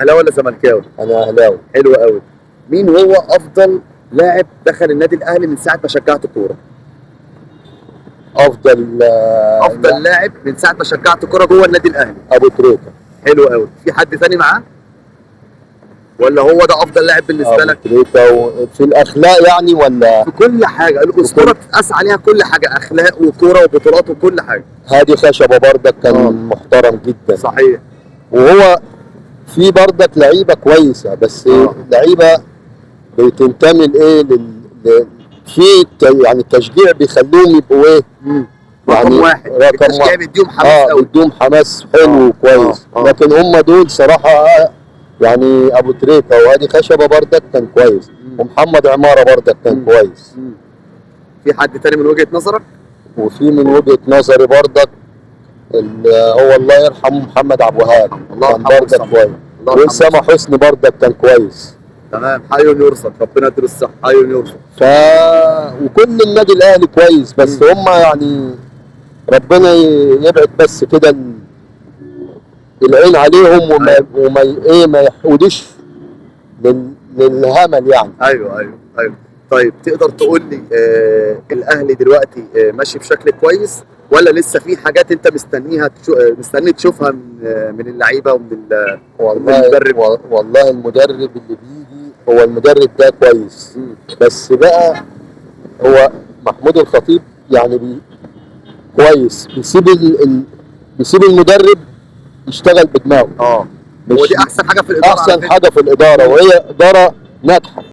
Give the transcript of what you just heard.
اهلاوي ولا زملكاوي؟ انا اهلاوي. حلو قوي. مين هو افضل لاعب دخل النادي الاهلي من ساعة ما شجعت كورة؟ افضل افضل لاعب من ساعة ما شجعت كورة جوه النادي الاهلي. ابو تريكه. حلو قوي. في حد ثاني معاه؟ ولا هو ده افضل لاعب بالنسبة ابو لك؟ تريكه في الاخلاق يعني ولا في كل حاجة، الاسطورة بتتقاس عليها كل حاجة، اخلاق وكوره وبطولات وكل حاجة. هادي خشبه بردك كان محترم جدا. صحيح. وهو في بردك لعيبة كويسة بس لعيبة بتنتمي لايه في يعني التشجيع بيخلوهم يبقوا ايه رقم يعني واحد. رقم التشجيع واحد. بيديهم حماس قوي. بيديهم حماس حلو وكويس. لكن هم دول صراحة يعني ابو تريكه وهادي خشبه بردك كان كويس، ومحمد عمارة بردك كان كويس. في حد تاني من وجهه نظرك؟ وفي من وجهه نظري بردك هو الله يرحمه محمد عبد الوهاب الله كان يرحمه بردك ويسامحه. كويس. الله يرحمه. واسامة حسني بردك كان كويس. تمام، حي يرزق، ربنا يديله الصحة، حي يرزق. ف وكل النادي الاهلي كويس بس هم يعني ربنا يبعد بس كده العين عليهم وما ايه ما يحودش للهمل يعني. ايوه. طيب تقدر تقول لي الاهلي دلوقتي ماشي بشكل كويس ولا لسه في حاجات انت مستنيها مستني تشوفها من اللعيبة ومن والله المدرب؟ والله المدرب اللي بيجي هو المدرب ده كويس، بس بقى هو محمود الخطيب يعني كويس، بيسيب بيسيب المدرب يشتغل بدماغه. هو مش دي احسن حاجة في الادارة على احسن فكرة. حاجة في الادارة، وهي ادارة ناجحة.